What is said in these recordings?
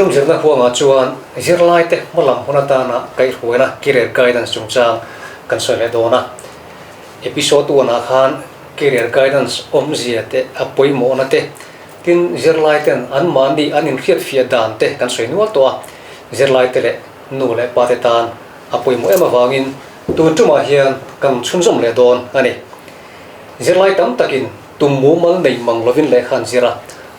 Tun tum zirna huangah chuan zirlaite hmalam hun atana kaihhruaina career guidance chungchang kan sawi leh dawn a. Episode one ah khan career guidance awmzia te a pawimawhna te tin zirlaiten anmahni an inhriatfiah dan te kan sawi nual tawh a. Zirlaite leh nu leh pa te tan a pawimawh em avangin tun tumah hian kan chhunzawm leh dawn a ni. Zirlai tam takin tum mumal nei mang lovin lehkha an zir a.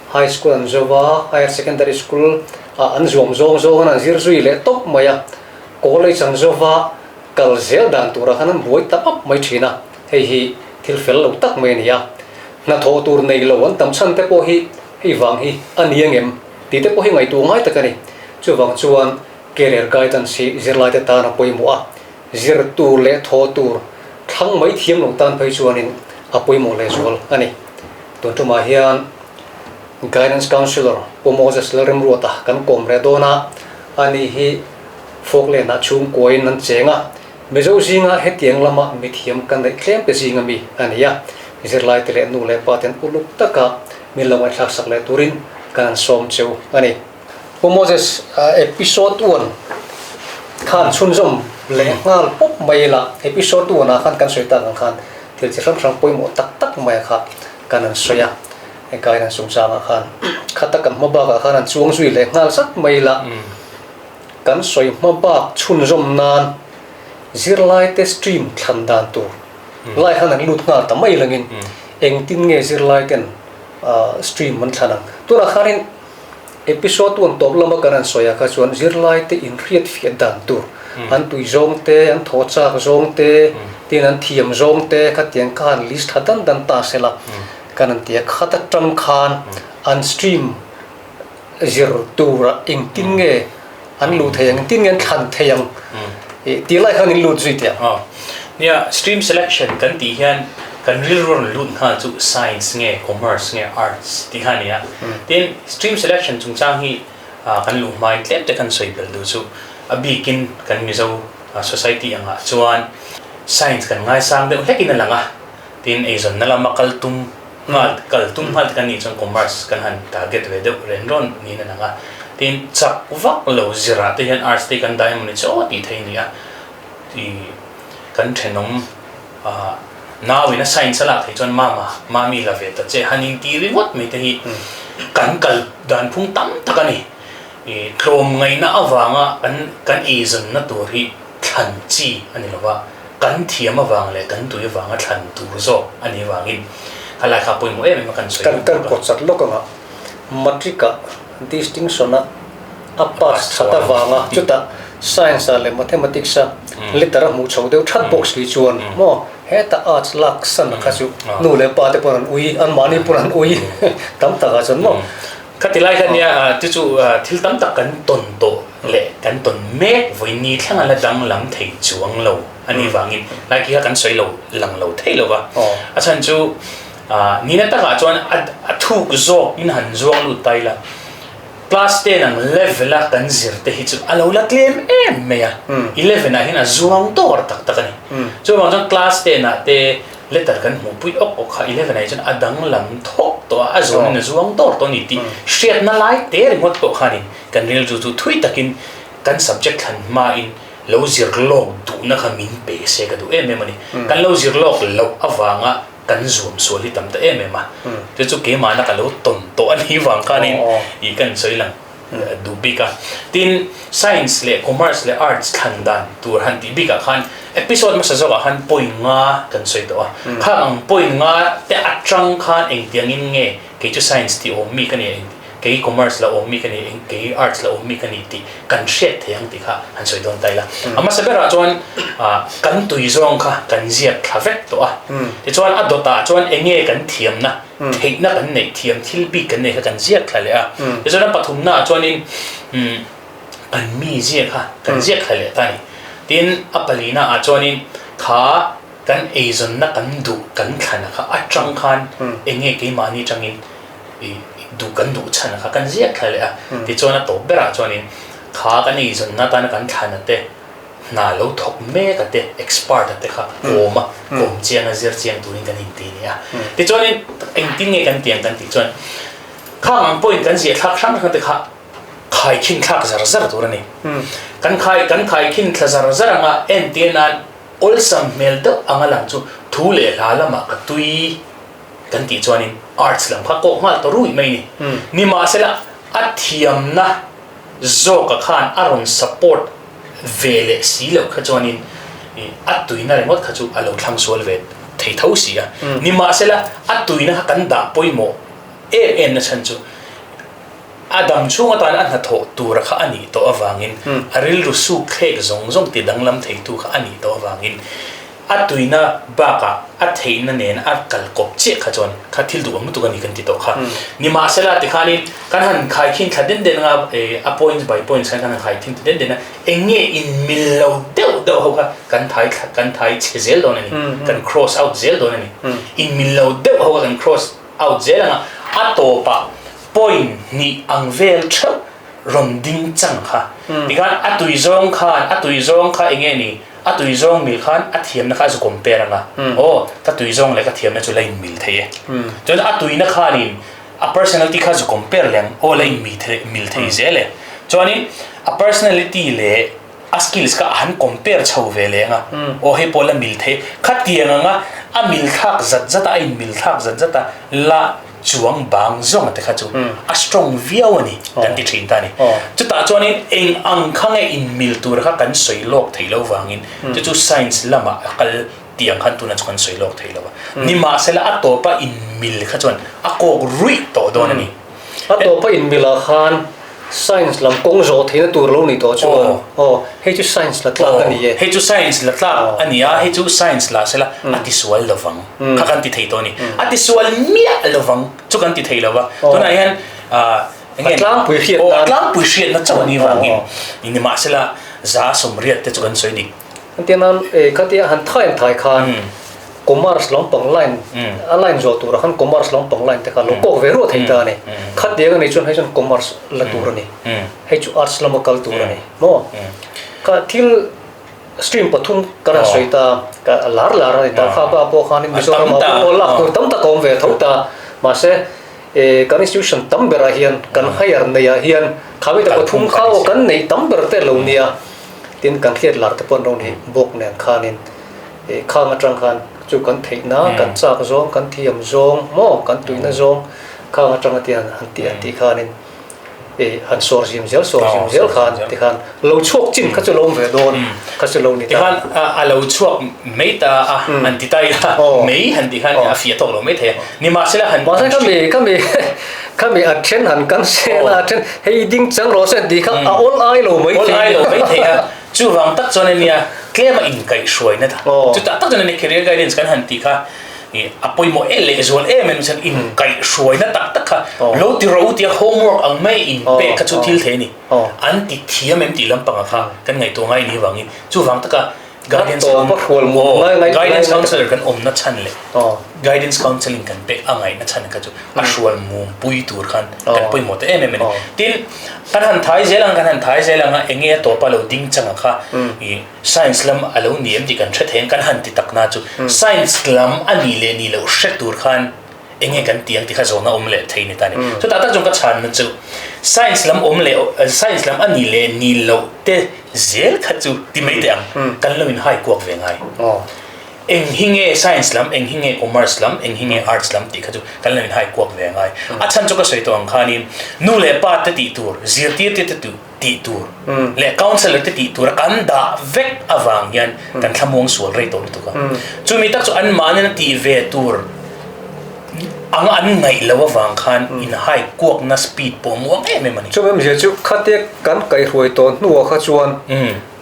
High School an zo a, Higher Secondary School ah an zuam zawng zawng an zir zui leh tawp mai a, College an zo va, kal zel dan turah khan an buai ta pap mai thin a, hei hi thil fel lo tak mai a ni a, hnathawh tur nei lo an tam chhan te pawh hi hei vang hi a ni angem tih te pawh hi ngaihtuah ngai tak a ni. Chuvang chuan Career Guidance hi zirlaite tan a pawimawh a, zir tur leh thaw tur thlang mai thiam lo tan phei chuanin a pawimawh lehzual a ni. Tun tumah hian Guidance Counsellor Pu Moses Lalremruata kan kawm reh dawn a, ani hi Falkland-ah chhungkuain an cheng a, Mizo zinga hetiang lama mithiam kan neih tlem te zinga mi a ni a, zirlaite leh nu leh pa ten uluk taka min lo ngaihthlak sak leh turin kan han sawm cheu a ni. Pu Moses, episode one khan chhunzawm leh nghal pawp mai ila, episode one ah khan kan sawi tak ang khan thil chi hrang hrang pawimawh tak tak mai kha kan han sawi a, hengkai an chungchang ah khan khata kan hma bak ah khan an chuang zui leh nghal zat mai ila, kan sawi hma bak chhunzawm nan zirlai te stream thlan dan tur lai khan an lut nghal ta mai langin engtin nge zirlai ten stream an thlan ang. Tunah khanin Episode one tawp lama kan han sawi ah kha chuan zirlaite inhriatfiah dan tur, an tui zawng te, an thaw chak zawng te, tin an thiam zawng te khatiang kha han list tha dan dan ta se la kan han ti a, khat atang khan an stream zir turah engtin nge an luh thei ang, engtin nge an thlan thei ang tih lai khan in lut zui teh ang. Nia, stream selection kan tih hian kan rilru rawn lut nghal chu science nge commerce nge arts tih kha a ni a. Tin, stream selection chungchang hi kan luh hmain tlem te kan sawi belh duh chu a bikin kan Mizo society angah chuan science kan ngaisang deuh hlekin a lang a. Tin, eizawnna lama kal tum nghal kal tum nghal te kan nih chuan commerce kan han target ve deuh ren rawn niin a lang a. Tin, chak vak lo zirah te hian arts te hi kan dah emaw ni chaw tih theih a ni a. Ti kan thenawm nau in a science a lak theih chuan mama, mami la ve ta che han in ti ringawt mai te hi kan kal dan phung tam tak a ni. I tlawm ngaihna avanga kan kan eizawnna tur hi thlan chi a ni lova, kan thiam avang leh kan tui avanga thlan tur zawk a nih avangin khalai kha pawimawh em em a kan sawi Kan kan kawt chat lawk anga matric ah distinction a a pass that avanga chutah science ah leh mathematics a letter a hmuh chho deuh that bawk si chuan maw hetah arts lak san kha chu nu leh pa te pawn an ui an mahni pawn an ui tam tak ah chuan maw. Khati lai kha nia chu chu thil tam tak kan tawn tawh leh kan tawn mek vawiin thleng a la danglam thei chuang lo a nih vangin lai khi kha kan sawi lo lang lo thei lo va a chhan chu nina takah chuan a thuk zawk in han zuang lut ta ila. Class ten ang level a kan zir te hi chu a lo la tlem em mai a, 11 ah hian a zuang dawr tak tak a ni. Chuvang chuan class ten ah te letter kan hmuh pui awk awk kha 11 ah hi chuan a danglam thawk tawh a, a zuan in a zuang dawr tawh a ni tih hriatna lai te ringawt pawh khanin kan rilru chu thui takin kan subject thlan hmain lo zir lawk duhna kha min pe se ka duh em em a ni. Kan lo zir lawk loh avanga kan zuam sual hi tam ta em em a, chu chu keimahna ka lo tawn tawh a nih vang khanin ih ka insawi lang duh bik a. Tin, Science leh Commerce leh Arts thlan dan tur han tih bikah khan episode hmasa zawkah khan point nga kan sawi tawh a, khang ang point nga te atang khan engtiangin nge kei chu Science tih awm mi ka ni a, Kei commerce la awm mi ka ni, kei arts la awm mi ka ni tih kan hriat thei ang tih kha han sawi dawn ta ila. A hmasa berah chuan kan tui zawng kha kan ziak thla vek tawh a. Tichuan a dawtah chuan eng nge kan thiamna, theihna kan neih thiam thil bik kan neih kha kan ziak thla leh a. Tichuan a pathumnaah chuanin kan mi ziak kha kan ziak thla leh ta a ni. Tin, a palinaah chuanin kha kan eizawnna kan duh kan thlana kha atang khan eng nge keimahni atangin i duh kan duh chhan kha kan ziak thla leh a, tichuan a tawp berah chuanin kha kan eizawnna atana kan thlana te hna lo thawk mek a te expert a te kha kawm a, kawm chiang a zir chiang turin kan inti a ni a. Tichuanin engtin nge kan ti ang kan tih chuan khang ang pawhin kan ziah thlak hrang hrang te kha. Khaikhin thlak zar zar tur a ni. Kan khai kan khaikhin thla zar zar anga entir nan awlsam hmel deuh anga lang chu thu leh hla lamah ka tui kan tih chuanin arts lam kha kawk nghal ta rui mai ni. Nimahsela a thiamna zawka khan a rawn support ve leh si loh kha chuanin a tuina ringawt kha chu a lo thlang sual ve thei tho si a. Nimahsela a tuina kha kan dah pawimawh em em na chhan chu A dam chhung atan a hnathawh tura kha a nih tawh avangin, a rilru suk thlek zawng zawng ti danglam theitu kha a nih tawh avangin, a tuina bakah a theihna nen a kal kawp chiah kha chuan kha thil duh ang lutuk a ni kan ti tawh kha. Nimahsela tikhanin kan han khaikhin thla den den anga a points by points khan kan han khaikhin ta den den a, eng nge inmil lo deuh deuh ho kha kan thai thla kan thai chhe zel dawn a ni, kan cross out zel dawn a ni. Inmil lo deuh ho kha kan cross out zel anga a tawpah point hnih ang vel theuh rawn ding chang kha. Tikhan a tui zawng khan, a tui zawng kha eng nge ni, a tui zawng mil khan a thiamna kha a zu compare ang a, aw ka tui zawng leh ka thiamna chu la in mil thei e. Chuan a tuina khanin a personality kha zu compare leh ang, aw la in mil thei zel e. Chuanin a personality leh a skills kha a han compare chho ve leh ang a, aw hei pawh la mil thei, khatiang anga a mil thlak zat zat a, a in mil thlak zat zat a, la chuang bang zawng te kha chu a strong viau a ni kan ti thin ta a ni. Chutah chuanin eng ang kha nge in mil tur kha kan sawi lawk thei lo vangin chu chu science lamah a kal tih ang khan tunah chu kan sawi lawk thei lo a. Nimahsela a tawpa in mil kha chuan a kawk ruih tawh dawn a ni. A tawpa in mil ah khan Science lam kawng zawh theihna tur lo ni tawh chuan aw hei chu science la tlak a ni e. Hei chu science la tlak a ni a, hei chu science la sela a tisual lovang kha kan ti thei tawh a ni. A tisual miah lovang chu kan ti thei lo va. Tunah hian enge a tlangpui hriatna a tlangpui hriatna chauh a nih vangin nimahsela za 80 te chu kan sawi dik. Engtiang nan khatia han thai an thai khan Commerce lampang line a line zawh turah khan commerce lampang line te kha lo kawk ve ruah thei ta a ni. Khatiang a nih chuan hei chuan commerce la tur a ni. Hei chu arts lama kal tur a ni maw? Kha thil stream pathum kan han sawi ta ka lar lar a ni ta kha pa pawh khanin Mizoram ah pawh lak tur tam tak a awm ve tho ta. Mahse kan institution tam berah hian kan higher neihah hian kha mi ta pathum kha aw kan neih tam ber te lo nia. Tin kan hriat lar te pawh an lo ni bawk nen khanin Khang atang khan chu kan theihna, kan chak zawng, kan thiam zawng maw, kan tuihna zawng khang atanga ti han han tih an tih khanin ih han sawr zim zel sawr zim zel khan ti khan lo chhuak chin kha chu lo awm ve dawn kha chu lo ni ta. Tikhan a lo chhuak mai ta a han ti ta ila mai han tih khan a fiah tawk lo mai thei a. Nimahsela han Mahse khami khami khami a then han kan sel a, a then hei ding chang rawh se an tih kha a awl ai lo mai thei. Awl ai lo mai thei a. Chuvang tak chuan ania tlem a inkaihhruaina ta. Chutah tak chuan ania career guidance kan han tih kha ih a pawimawh em leh zual em em chuan inkaihhruaina tak tak kha lo ti rawh u tia homework ang mai inpek kha chu thil thei a ni. An ti thiam em tih lampangah kha kan ngaihtuah ngai ni avangin chuvang taka guidance guidance counselor kan awmna chhan leh guidance counselling kan pek a ngaihna chhan kha chu a hrual mum pui tur khan kan pawimawh ta em em a ni. Tin, kan han thai zel ang, kan han thai zel ang a, eng nge a tawpa lo ding chang a kha ih science lam a lo ni em tih kan hre thei ang, kan han ti tak na chu science lam a nih leh nih loh hre tur khan eng nge kan ti ang tih kha zawhna awm leh thei ni ta a ni. Chutah tak chuan ka chhanna chu science lam awm leh science lam a nih leh nih loh te zel kha chu ti mai teh ang, kan lo inhai kuak ve ngai. Eng hi nge science lam, eng hi nge commerce lam, eng hi nge arts lam tih kha chu kan lo inhai kuak ve ngai. A chhan chu ka sawi tawh ang khanin nu leh pa te tih tur, zirtirte te tih tur leh counsellor te tih tura kan dah vek avang hian kan thlamuang sual rei tawh lutuk a. Chumi tak chu anmahni na tih ve tur ang an ngaih loh avang khan inhai kuakna speed pawh muang em em a ni. Chumi awmzia chu khatia kan kaihruai tawh hnuah kha chuan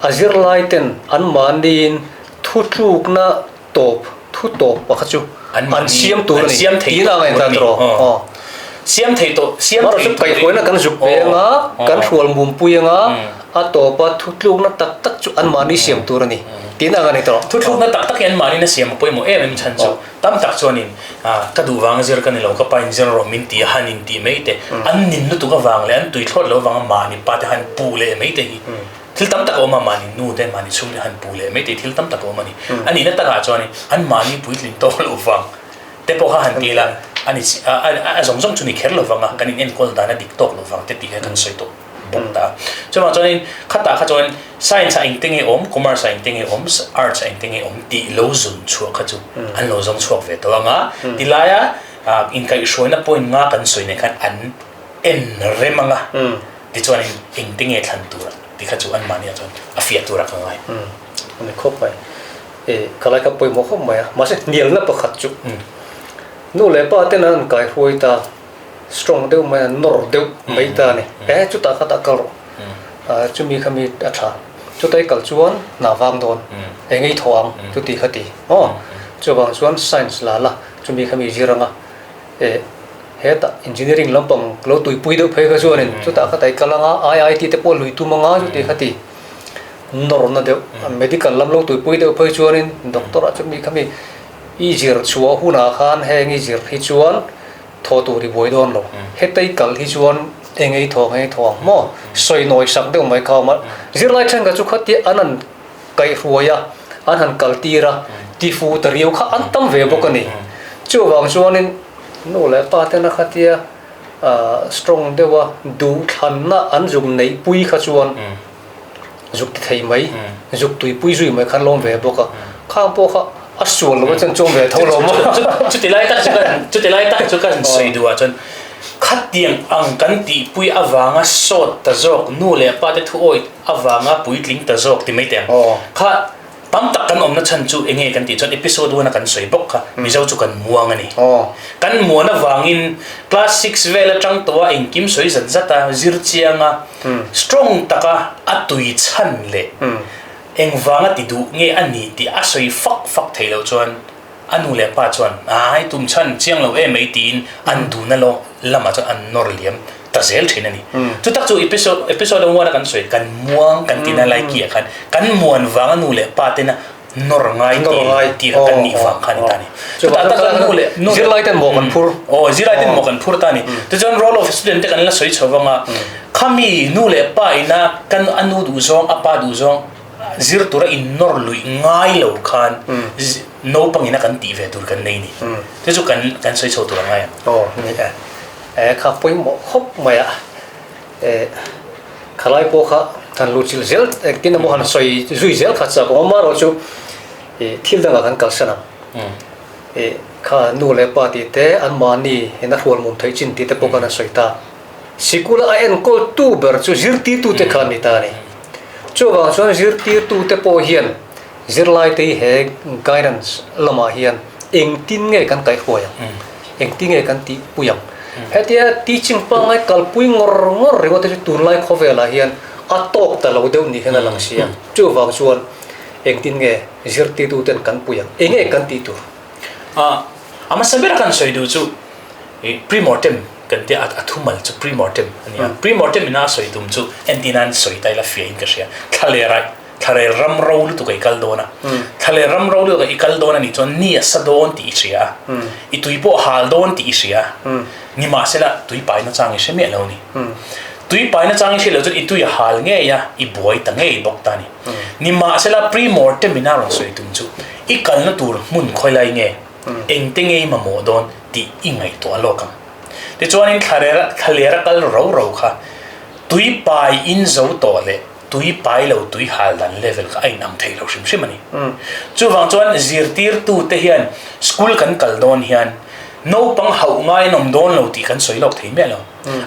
a zirlaiten anmahniin Thutlukna tawp, thu tawp pakhat chu an siam tur a ni. Tiin a ngaihtuah tawh rawh. Aw. Siam thei tawh, siam thei tur. Kaihhruaina kan zuk ve anga, kan hrual mumpui anga, a tawpa thutlukna tak tak chu anmahni siam tur a ni. Tiin a ngaihtuah rawh. Thutlukna tak tak hi anmahni na siam a pawimawh em em chhan chu tam tak chuanin ka duh vanga zir ka ni lo, ka pa in zir rawh min ti a, han in tih mai te, an nin lutuk avang leh an tuithlawt lo avanga mahni pa te han puh leh mai te hi Thil tam tak a awm a, mahni nu te, mahni chhung te han puh leh mai tih thil tam tak a awm a ni. A nihna takah chuanin an mahni puitlin tawk loh vang te pawh kha han ti ila, a ni a zawng zawng chu ni kher lo vang a, kan inenkawl dan a dik tawk lo vang te tih kha kan sawi tawh bawk ta a. Chuvang chuanin khatah kha chuan science ah engte nge awm, commerce ah engte nge awm, arts ah engte nge awm tih lo zun chhuah kha chu an lo zawng chhuak ve tawh ang a. Tilaia inkaihhruaina point nga kan sawi nen khan an en rem ang a, tichuanin engte nge thlan tur tih kha chu anmahniah chuan a fiah tur a ka ngai. A ni khawp mai. Ka lai kha pawimawh khawp mai a, mahse hnialna pakhat chu nu leh pa ten an kaihruai ta, strong deuh mai a, nawr deuh mai ta a ni. E chutah khatah kal rawh, chumi kha mi a tha, chuta i kal chuan hna vang dawn, eng nge i thawh ang chuti kha ti maw? Chuvang chuan science la la, chumi kha mi zir anga e hetah engineering lampang lo tuipui deuh phei kha chuanin chutah khatah i kal anga IIT te pawh lui tum anga chuti kha ti. Nawrna deuh, medical lam lo tuipui deuh phei chuanin doctor ah chuan mi kha mi i zir chhuah hunah khan heng i zir hi chuan thaw tur i buai dawn lo. Heta i kal hi chuan eng ei thaw ang ei thaw ang maw? Sawi nawi sak deuh mai kha a awm a. Zirlai thenkhat chu khatia an han kaihhruai a, an han kal tir a, tifu ta riau kha an tam ve bawk a ni. Chuvang chuanin nu leh pa tena khatia strong deuha duhthlanna an zuk neihpui kha chuan zuk ti thei mai, zuk tuipui zui mai khan lawm ve bawk a, khang pawh kha a sual lo a chuan chuang ve tho lo maw? Chuti lai tak chu kan chuti lai tak chu kan sawi duh ah chuan khatiang ang kan tihpui avanga sawt ta zawk nu leh pa te thu awih avanga puitling ta zawk ti mai teh ang kha Tam tak kan awmna chhan chu enge kan tih chuan episode one a kan sawi bawk kha Mizo chu kan muang a ni. Kan muan avangin class six vel atang tawh a engkim sawi zat zat a, zir chiang a, strong taka a tui chhan leh engvanga ti duh nge a ni tih a sawi fak fak theih loh chuan a nu leh pa chuan ai tum chhan chiang lo em mai tiin an duhna lamah chuan an nawr liam ta zel thin a ni. Chu tak chu episode episode one a kan sawi kan muang kan tihna lai ki ah khan kan muan vanga nu leh pa tena nawr ngai tih tih kha kan nih vang kha a ni ta a ni. Chutah tak chuan nu leh nu zirlai ten mawh kan phur. Aw zirlai ten mawh kan phur ta a ni. Tichuan role of student te kan la sawi chho vang a, khami nu leh pa ina kan a nu duhzawng a pa duhzawng zir tura innawr luih ngai lo khan naupangin a kan tih ve tur kan nei a ni. Chu chu kan kan sawi chho tur a ngai ang. Aw ni e. E kha pawimawh khawp mai a, e khalai pawh kha han lut chilh zel engtin emaw han sawi zui zel kha chak awm amaherawh chu e thil dangah kan kalsan ang. E kha nu leh pa tih te anmahni in a hrualmum theih chin tih te pawh khan an sawi ta. Sikula a enkawl tu ber chu zirtirtute kha an ni ta a ni. Chuvang chuan zirtirtute pawh hian Zirlaite hi he guidance lamah hian engtin nge kan kaihruai ang? Engtin nge kan tihpui ang? Hetia teaching pangngai kalpui ngawr ngawr ringawt te chu tunlai khawvelah hian a tawk ta lo deuh ni hian a lang si a. Chuvang chuan engtin nge zirtirtuten kan pui ang? Enge kan tih tur? A hmasa bera kan sawi duh chu pre-mortem kan tia a thumal chu pre-mortem a ni a. Pre-mortem ina a sawi tum chu entirnan sawi ta ila fiahin ka hria. Thlalera Thlarel ram ro lutuk a i kal dawn a, thlarel ram ro lutuk a i kal dawn a nih chuan ni a sa dawn tih i hria a, i tui pawh a hal dawn tih i hria a, nimahsela tui paina chang i hre miah lo a ni. Tui paina chang i hriat loh chuan i tui a hal ngei a, i buai ta ngei bawk ta a ni. Nimahsela pre-mortem in a rawn sawi tum chu i kalna tur hmun khawi lai nge, engte nge i mamawh dawn tih i ngaihtuah lawk ang. Tichuanin thlarel thlalera kal ro ro kha tui pai in zo tawh leh tui pai lo tui hal dan level kha a inang thei lo hrim hrim a ni. Chuvang chuan zirtirtute hian school kan kal dawn hian naupang hauh ngai an awm dawn lo tih kan sawi lawk thei miah lo.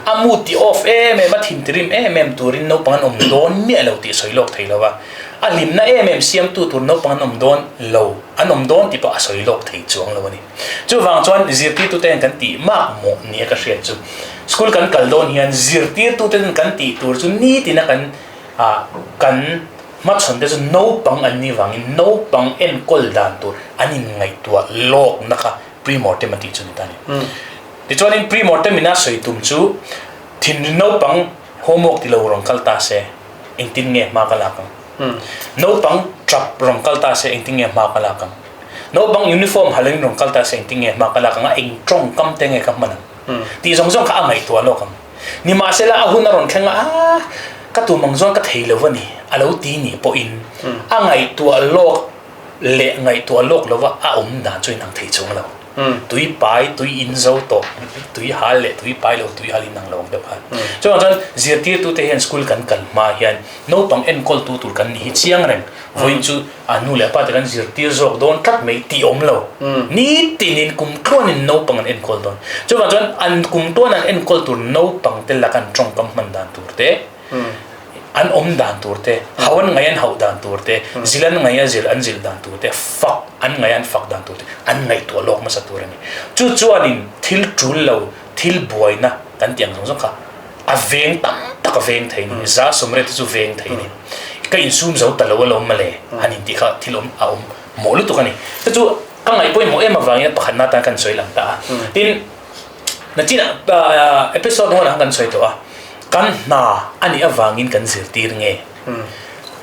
A mood ti off em em a, thin ti rim em em turin naupang an awm dawn miah lo tih sawi lawk thei lo a. A hlimna em em siamtu tur naupang an awm dawn lo, an awm dawn tih pawh a sawi lawk thei chuang lo a ni. Chuvang chuan zirtirtute hian kan tih mak mawh nia ka hriat chu school kan kal dawn hian zirtirtute ten kan tih tur chu nitina kan ah kan hmachhawn te chu naupang an nih vangin naupang enkawl dan tur an inngaihtuah lawkna kha pre-mortem a tih chu ni ta a ni. Tichuanin pre-mortem ina sawi tum chu thinrim naupang homework ti lo rawn kal ta se engtin nge hma ka lak ang? Naupang tap rawn kal ta se engtin nge hma ka lak ang? Naupang uniform halin rawn kal ta se engtin nge hma ka lak ang a, eng tawngkam te nge ka hman ang tih zawng zawng kha a ngaihtuah lawk ang. Nimahsela a hun a rawn thleng a, aah ka tum ang zawng ka thei lo a ni a lo ti nih pawhin a ngaihtuah lawk leh ngaihtuah lawk lova a awm dan chu inang thei chuang lo. Tui pai, tui in zo tawh, tui hal leh tui pai lo, tui hal inang lo ang deuh khan. Chuvang chuan zirtirtute hian school kan kal hma hian naupang enkawltu tur kan nih hi chiang reng. Vawiin chu a nu leh a pa te kan zirtir zawk dawn tlat mai tih awm lo. Nitinin kum tluanin naupang an enkawl dawn. Chuvang chuan an kum tluan an enkawl tur naupang te laka an tawngkam hman dan tur te, an awm dan tur te, hau an ngaih an hauh dan tur te, zil an ngaih a zil an zilh dan tur te, fak an ngaih an fak dan tur te an ngaihtuah lawk hmasa tur a ni. Chu chuanin thil tul lo, thil buaina kan tih ang zawng zawng kha a veng tam tak a veng thei a ni. Za sawmriat te chu veng thei a ni. Ka insum zo ta lo alawm mawle han intih kha thil awm a awm mawh lutuk a ni. Chu chu ka ngaih pawimawh em avangin pakhatna atan kan sawi lang ta a. Tin, Nachinah episode one ah kan sawi tawh a, kan hna a nih avangin kan zirtir nge,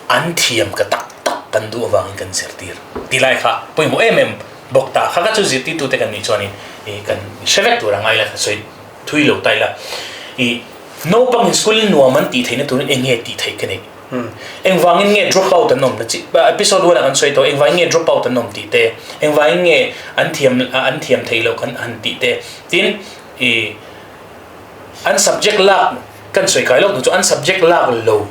an thiam ka tak tak kan duh avangin kan zirtir tih lai kha pawimawh em em bawk ta. Kha kha chu zirtirtute kan nih chuanin kan hre vek tur a ngai la, sawi thui lo ta ila. I naupangin school nuam an tih theihna turin eng nge tih theih ka neih? Engvangin nge drop out an awm na chi episode one ah kan sawi tawh engvangin nge drop out an awm tih te engvangin nge an thiam an thiam thei lo kan han tih te tin i an subject lak kan sawi kai lawk chu an subject lak lo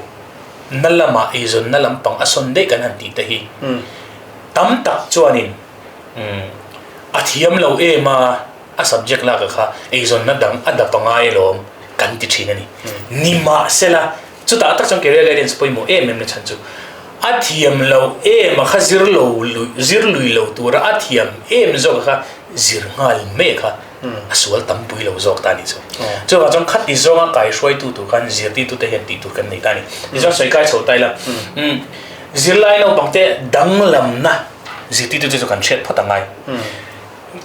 na lamah eizawnna lampang a sawn daih kan han tih te hi tam tak chuanin a thiam lo em a a subject lak a kha eizawnna dang a dap a ngai alawm kan ti thin a ni nimahsela Chutah tak chuan career guidance pawimawh em em na chhan chu a thiam lo em a kha zir lo zir lui lo tura a thiam em zawk a kha zir nghal mai a kha a sual tam pui lo zawk ta a nih chu. Chuvang chuan khati zawnga kaihruaitu tur khan zirtirtute hian tih tur kan nei ta a ni. Tichuan sawi kai chho ta ila zirlai naupangte danglamna zirtirtute chu kan hriat phawt a ngai.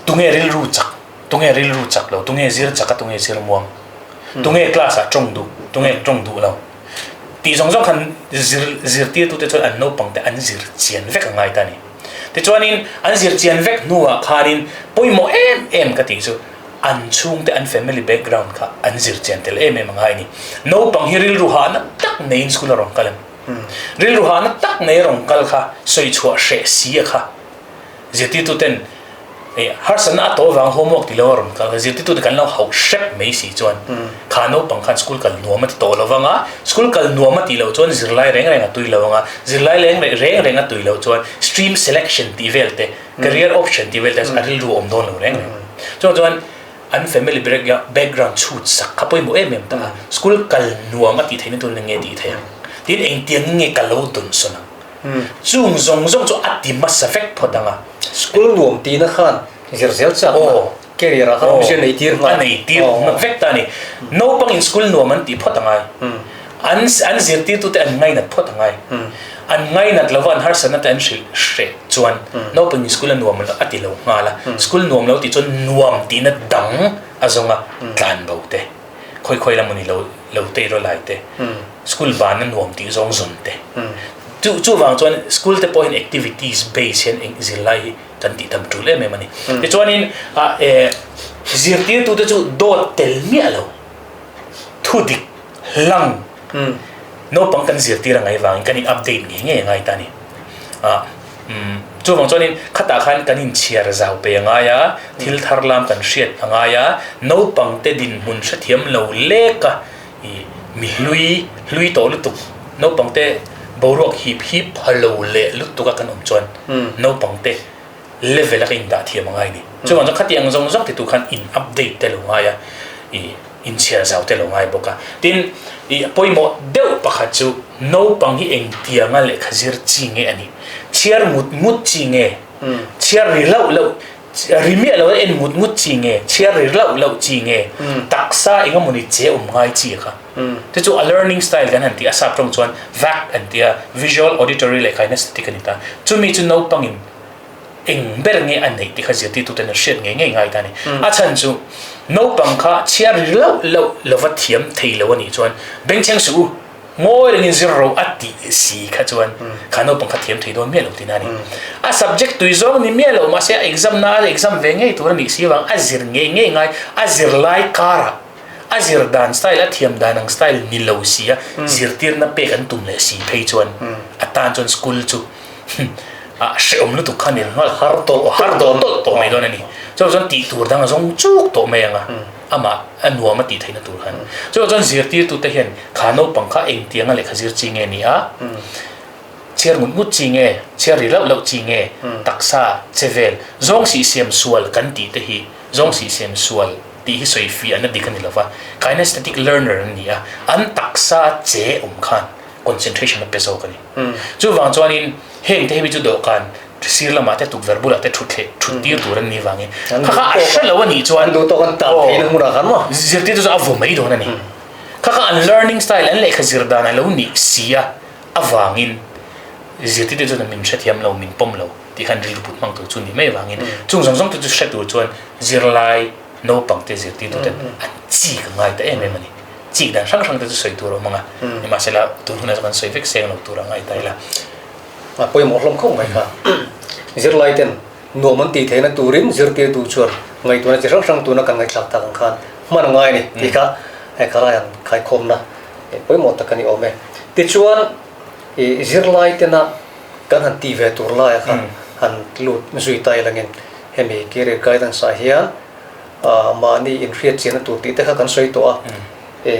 Tunge rilru chak, tunge rilru chak lo, tunge zir chak a tunge zir muang. Tunge class ah tawng duh, tunge tawng duh lo tih zawng zawng khan zir zirtirtute chuan an naupang te an zir chian vek a ngai ta a ni. Tichuanin an zir chian vek hnuah khanin pawimawh em em ka tih chu an chhungte an family background kha an zir chian tel em em a ngai a ni. Naupang hi rilru hahna tak neiin school a rawn kal em? Rilru hahna tak nei a rawn kal kha sawi chhuah hreh si a kha. Zirtirtuten harsatna a tawh avang homework ti lo a rawn kal a, zirtirtute kan lo hauh hrep mai si chuan kha naupang khan school kal nuam a ti tawh lo vang a, school kal nuam a tih loh chuan zirlai reng reng a tui lo ang a, zirlai reng reng a tui loh chuan stream selection tih vel te, career option tih vel te a rilru a awm dawn lo reng reng. Chuvang chuan an family background chhut sak kha pawimawh em em tak a, school kal nuam a tih theihna tur eng nge tih theih ang? Tin engtiang nge ka lo dawnsawn ang? Chung zawng zawng chu a ti hmasa vek phawt ang a. School nuam tihna khan zir zel chak na career ah khan awmzia nei tir nghal. A nei tir vek ta a ni. Naupangin school nuam an tih phawt a ngai. An an zirtirtute an ngainat phawt a ngai. An ngainat lova an harsatna te an hrilh hreh chuan naupangin school a nuam a ti lo nghal a. School nuam lo tih chuan nuam tihna dang a zawng a tlan bo te. Khawi khawi lam ni lo lo tei rawh lai te school ban a nuam tih zawng zawn te chu chuvang chuan school te pawh hian activities base hian eng zirlai hi kan tih tam tul em em a ni tichuanin a e zirtirtute chu dawt tel miah lo thu dik hlang naupang kan zirtir a ngai vangin kan in update ngei ngei a ngai ta a ni a Chuvang chuanin khatah khan kan inchhiar zau pe a ngai a, thil thar lam kan hriat a ngai a, naupangte dinhmun hrethiam lo lek a, ih mi hlui hlui tawh lutuk, naupangte boruak hip hip pha lo leh lutuk a kan awm chuan naupangte level a ka indah thiam a ngai a ni. Chuvang chuan khatiang zawng zawng ti tur khan in update te lo ngai a, ih inchhiar zau te lo ngai bawk a. Tin, ih pawimawh deuh pakhat chu naupang hi engtianga lehkha zir chi nge a nih? Chhiar ngut ngut chi nge? Chhiar ri lauh lauh ri miah lo a en ngut ngut chi nge? Chhiar ri lauh lauh chi nge? Taksa eng emawni che awm ngai chi a kha. Chu chu a learning style kan han tih a sap tawng chuan VAC an ti a, Visual, Auditory leh Kinesthetic a ni ta. Chumi chu naupangin eng ber nge a neih tih kha zirtirtuten an hriat ngei ngei ngai ta a ni. A chhan chu naupang kha chhiar ri lauh lauh lova thiam thei lo a nih chuan bengchheng suh u, ngawi rengin zir ro a tih si kha chuan kha naupang kha thiam thei dawn miah lo tihna a ni. A subject tui zawng ni miah lo mahse a exam na a exam ve ngei tur a nih si avang a zir ngei ngei ngai, a zir lai karah a zir dan style a thiam dan ang style ni lo si a zirtirna pek an tum leh si phei chuan a tan chuan school chu. A hrehawm lutuk kha ni ringawt. Har tawlh har tawlh tawlh tawh mai dawn a ni. Chuvang chuan tih tur dang a zawng chuk tawh mai ang a, amah a nuam a tih theihna tur khan. Chuvang chuan zirtirtute hian kha naupang kha engtianga lehkha zir chi nge ni a, chhiar ngut ngut chi nge, chhiar ri lauh lauh chi nge, taksa che vel, zawng sih siam sual kan tih te hi, zawng sih siam sual tih hi sawi fiahna dik a ni lova, kinesthetic learner an ni a, an taksa che awm khan concentration a pe zawk a ni. Chuvang chuanin heng te hi chu dawhkan sir lamah te tukverh bulah te thut thleh thut tir tur an nih vangin kha kha a hre lo a nih chuan duh tawk an tan theihna hmunah khan maw zirtirtu chu a vaw mai dawn a ni. Kha kha an learning style an lehkha zir dan a lo nih si a avangin zirtirtu chuan min hrethiam lo min pawm lo tih khan rilru put hmang tur chu nih mai avangin chung zawng zawng te chu hre tur chuan zirlai naupang te zirtirtu ten an chik a ngai ta em em a ni. Chik dan hrang hrang te chu sawi tur a awm ang a, nimahsela tun hunah chuan kan sawi vek seng lo tur a ngai ta ila. A pawimawh hlawm khawp mai kha. Zirlai ten nuam an tih theihna turin zirtirtu chuan ngaihtuahna chi hrang hrang tuna kan ngaihthlak tak ang khan hman a ngai a ni tih kha he khalai han khaikhawmna pawimawh tak a ni awm e. Tichuan i zirlai tena kan han tih ve tur laia khan han lut zui ta ilangin hemi career guidance ah hian mahni inhriat chianna tur tih te kha kan sawi tawh a,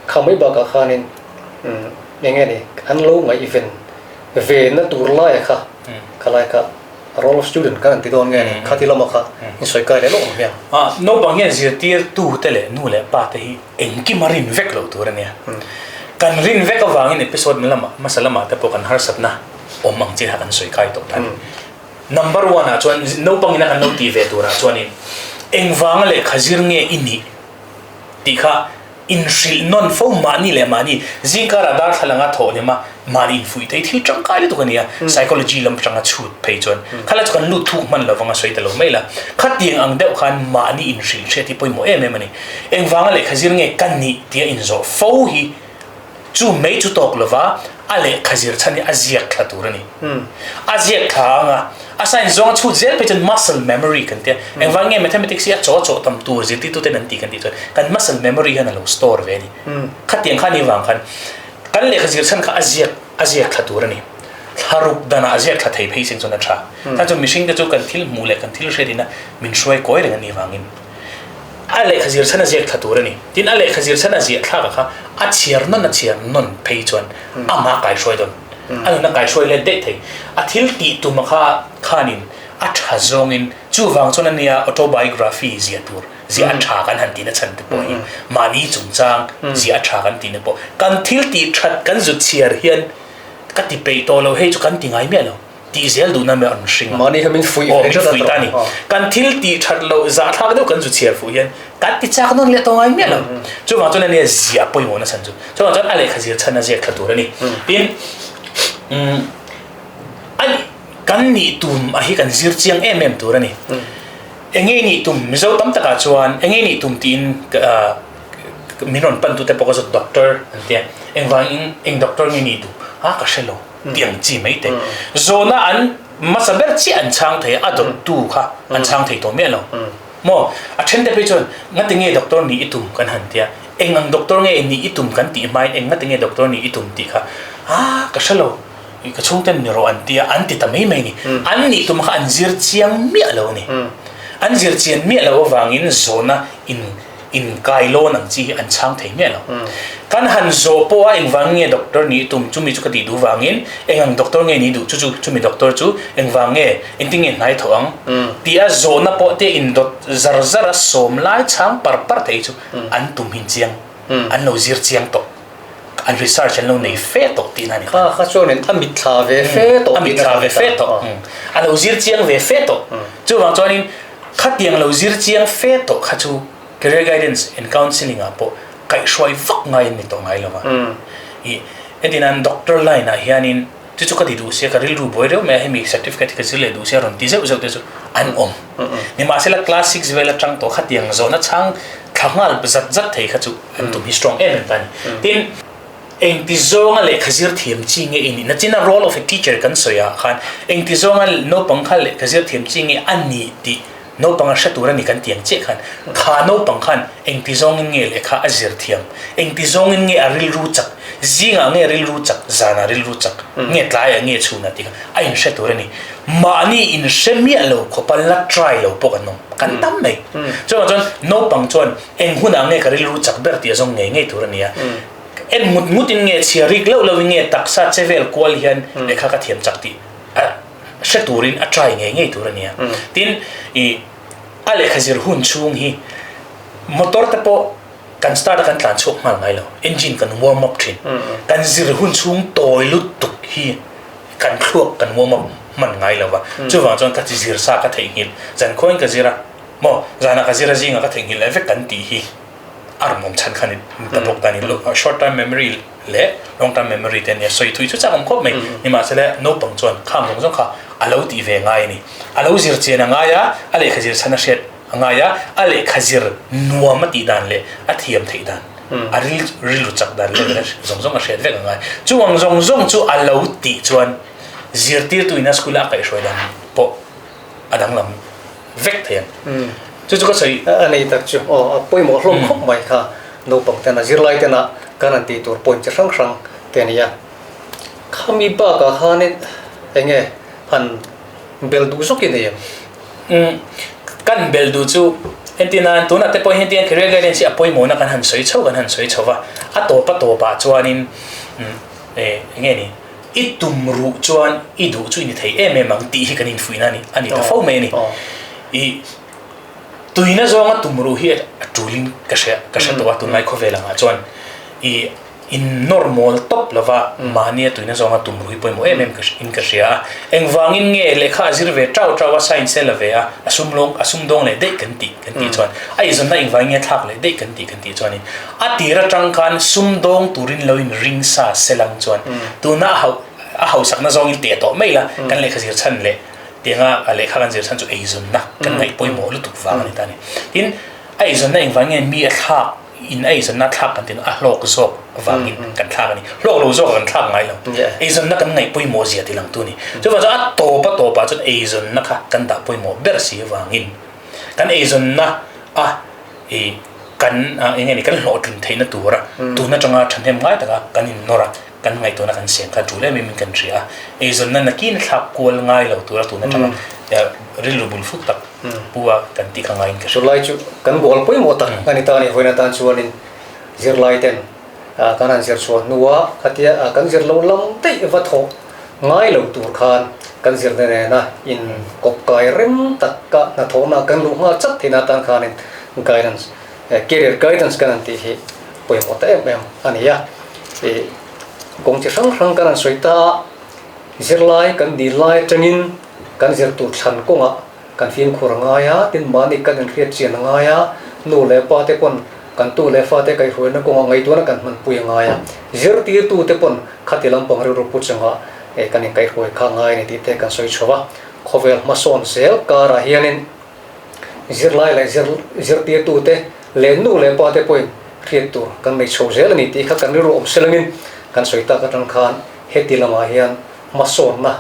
kha mai bakah khanin eng nge ni an lo ngaihven ve na tur laia kha khalai kha role of student khan an ti dawn nge ni khati lamah kha in sawi kai leh lawk ang hian. Naupang hian zirtirtu te leh nu leh pa te hi engkim a rin vek loh tur a nia. Kan rin vek avangin episode lamah hmasa lamah te pawh kan harsatna awm ang chi kha kan sawi kai tawh ta a ni. Number one ah chuan naupang ina kan lo tih ve turah chuanin engvanga lehkha zir nge i nih tih kha inhrilh nawn fo mahni leh mahni zingkarah darthlalang a thawh hnem a mahni infuih thei thil tangkai lutuk a ni a psychology lam atanga chhut phei chuan khalai chu kan lut thuk hman lovang a sawi ta lo mai la khatiang ang deuh khan mahni inhrilh hriat hi pawimawh em em a ni engvanga lehkha zir nge ka nih tia inzawh fo hi Chu mei chu tawk lova a lehkha zir chhan hi a ziak thla tur a ni. A ziak thla ang a, a science zawng a chhut zel phei chuan muscle memory kan tia. Engvang nge mathematics hi a chaw chaw tam tur zirtirtuten an ti kan tih chuan kan muscle memory hian a lo store ve a ni. Khatiang kha ni vang khan kan lehkha zir chhan kha a ziak a ziak thla tur a ni. Thlaruk danah a ziak thla thei phei seng chuan a tha. Chhan chu mihringte chu kan thil hmuh leh kan thil hriat ina min hruai kawi reng a nih vangin. A lehkha zir chhan a ziak thla tur a ni. Tin, a lehkha zir chhan a ziah thlakah kha a chhiar nawn a chhiar nawn phei chuan amah a kaihruai dawn. A nun a kaihruai let daih thei. A thil tih tuma kha khanin a tha zawngin chuvang chuan a nia autobiography ziah tur ziah a tha kan han tihna chhan te pawh hi mahni chungchang ziah a tha kan tihna pawh kan thil tih that kan zut chhiar hian ka ti peih tawh lo hei chu kan ti ngai miah lo. Tih zel duhna mai an hring a. Mahni kha min fuih ve tlat a min fuih ta a ni. Kan thil tih that loh zahthlak deuh kan zu chhiar fuh hian kan ti chak nawn leh tawh ngai miah lo. Chuvang chuan ania ziah pawimawh na chhan chu. Chuvang chuan a lehkha zir chhan a ziak thla tur a ni. Tin, a kan nih tum a hi kan zir chiang em em tur a ni. Enge nih tum Mizo tam takah chuan enge nih tum tiin min rawn pan tute pawh ka zawt doctor an tia. Engvangin eng doctor nge nih duh? A ka hre lo. Tih ang chi mai te. Zawhna an hmasa ber chiah an chhang thei a, a dawttu kha an chhang thei tawh miah lo. Maw? A then te phei chuan ngati nge doctor nih i tum kan han tia, eng ang doctor nge nih i tum kan tih hmain eng ngati nge doctor nih i tum tih kha ah ka hre lo, ka chhungten ni rawh an tia an ti ta mai mai ni. An nih tum kha an zir chiang miah lo a ni. An zir chian miah lo avangin zawhna in Inkailawn ang chi hi an chhang thei miah lo. Kan han zawh pawh a engvang nge doctor nih tum chumi chu ka tih duh vangin eng ang doctor nge nih duh chu chu chumi doctor chu engvang nge engtin nge hnai thawh ang tih a zawhna pawh te indawt zar zar a sawm lai chhang par par thei chu an tum hin chiang an lo zir chiang tawh an research an lo nei fe tawh tihna a ni. Kha kha chuanin a mitthla ve fe tawh a mitthla ve fe tawh a lo zir chiang ve fe tawh chuvang chuanin Khatiang lo zir chiang fe tawh kha chu career guidance and counselling ah pawh kaihhruai vak ngai an ni tawh ngai lo va. I entirnan doctor line ah hianin chu chu ka ti duh sia ka rilru buai reuh mai a hemi certificate hi ka zir leh duh sia rawn ti zeuh zeuh te chu an awm. Nimahsela class six vel atang tawh khatiang zawhna chhang thla nghal zat zat thei kha chu an tum hi strong em em ta a ni. Tin, Engti zawnga lehkha zir thiam chi nge i nih? Nachina role of a teacher kan sawi ah khan engti zawnga naupang kha lehkha zir thiam chi nge a nih tih naupang a hre tur a ni kan ti ang chiah khan kha naupang khan engti zawngin nge lehkha a zir thiam? Engti zawngin nge a rilru chak? Zingah nge rilru chak, zanah rilru chak, nge tlaiah nge chhunah tih kha a inhre tur a ni. Mahni inhre miah lo khawpa la try lo pawh kan awm, kan tam mai. Chuvang chuan naupang chuan eng hunah nge ka rilru chak ber tih a zawng ngei ngei tur a ni a. En ngut ngutin nge chhia rik loh lohin nge taksa che vel kual hian lehkha ka thiam chak tih a hre turin a try ngei ngei tur a ni a. Tin, ih a lehkha zir hun chhung hi motor te pawh kan start a kan tlan chhuak nghal ngai lo, engine kan warm up thin. Kan zir hun chhung tawi lutuk hi kan thluak kan warm up hman ngai lo va, chuvang chuan ka zir sa ka theihnghilh, zankhuain ka zir a, maw zanah ka zir a zingah ka theihnghilh leh vek kan tih hi a rawn awm chhan kha ni ta bawk ta a ni. Short term memory leh long term memory te ania sawi thui chu chak awm khawp mai, nimahsela naupang chuan khang zawng zawng kha a lo tih ve ngai a ni, a lo zir chian a ngai a, a lehkha zir chhan a hriat a ngai a, a lehkha zir nuam a tih dan leh a thiam theih dan, a rilru chak dan level zawng zawng a hriat vek a ngai. Chu ang zawng zawng chu a lo tih chuan zirtirtu ina school a a kaihhruai dan pawh a danglam vek thei ang. Chu chu ka sawi. A nei tak chu aw a pawimawh hlawm khawp mai kha naupang tena zirlai tena kan han tih tur point chi hrang hrang te a ni a. Khami bakah khanin eng nge han bel duh zawk i nei em? Umm kan bel duh chu entir nan tunah te pawh hian tiang career guidance hi a pawimawhna kan han sawi chho kan han sawi chho va, a tawp a tawpah chuanin umm eh eng nge ni i tum ruh chuan i duh chu i ni thei em em ang tih hi kan infuihna a ni a ni ta fo mai a ni. Ih tuina zawnga tum ruh hi a tulin ka hria ka hre tawh a tunlai khawvel angah chuan ih In normal tawp lova mahnia tuina zawnga tum ruhi pawimawh em em in ka hria a. Engvangin nge lehkha a zir ve tau tau a, science a la ve a, a sum lawng a sum dawng leh daih kan tih kan tih chuan a eizawnna engvangin nge thlak leh daih kan tih kan tih chuanin a tir atang khan sum dawng turin lo in ring sa se lang chuan tuna a hauh a hausakna zawngin teh tawh mai la kan lehkha zir chhan leh tianga a lehkha kan zir chhan chu eizawnna kan ngaih pawimawh lutuk vang a ni ta a ni. Tin, a eizawnna engvangin nge mi a thlak In eizawnna thlak kan tih a hlawk zawk vangin kan thlak a ni. Hlawk lo zawk kan thlak ngai lo. Eizawnna kan ngaih pawimawh zia ti langtu a ni. Chuvang chuan a tawp a tawpah chuan eizawnna kha kan dah pawimawh ber si avangin kan eizawnna a i kan eng nge ni kan hlawhtlin theihna tura tun atanga thahnem ngai taka kan innawr a, kan ngaihtuahna kan siam kha tul em em in kan hria a. Eizawnna nakin thlak kual ngai lo tura tun atanga rilru bul fuk tak Pu a kan tih kha ngaiin ka hria. Chulai chu kan goal pawimawh tak a ni ta a ni. Vawiin atan chuanin zirlai ten kan han zir chhuah hnua khatia kan zir lo lam daih va thawh ngai lo tur khan kan zirna nena in kawp kai rem taka hnathawhna kan luh nghal chat theihna atan khanin guidance, career guidance kan han tih hi pawimawh ta em em a ni a. Ih kawng chi hrang hrang kan han sawi ta a, zirlai kan dil lai atangin kan zir tur thlan kawngah Kan fimkhur a ngai a, tin mahni kan inhriat chian a ngai a, nu leh pa te pawn kan tu leh fa te kaihhruaina kawngah ngaihtuahna kan hmanpui a ngai a, zirtirtu te pawn khati lampang rilru pu chungah kan inkaihhruai kha a ngai a ni tih te kan sawi chho a. Khawvel hmasawn zel karah hianin zirlai leh zirtirtu te leh nu leh pa te pawhin hriat tur kan nei chho zel a ni tih kha kan rilru awm selangin kan sawi tak atang khan heti lamah hian hmasawnna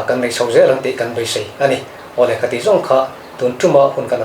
kan nei chho zel ang tih kan beisei a ni. Awle ka tih zawng kha tun ṭuma hun kan.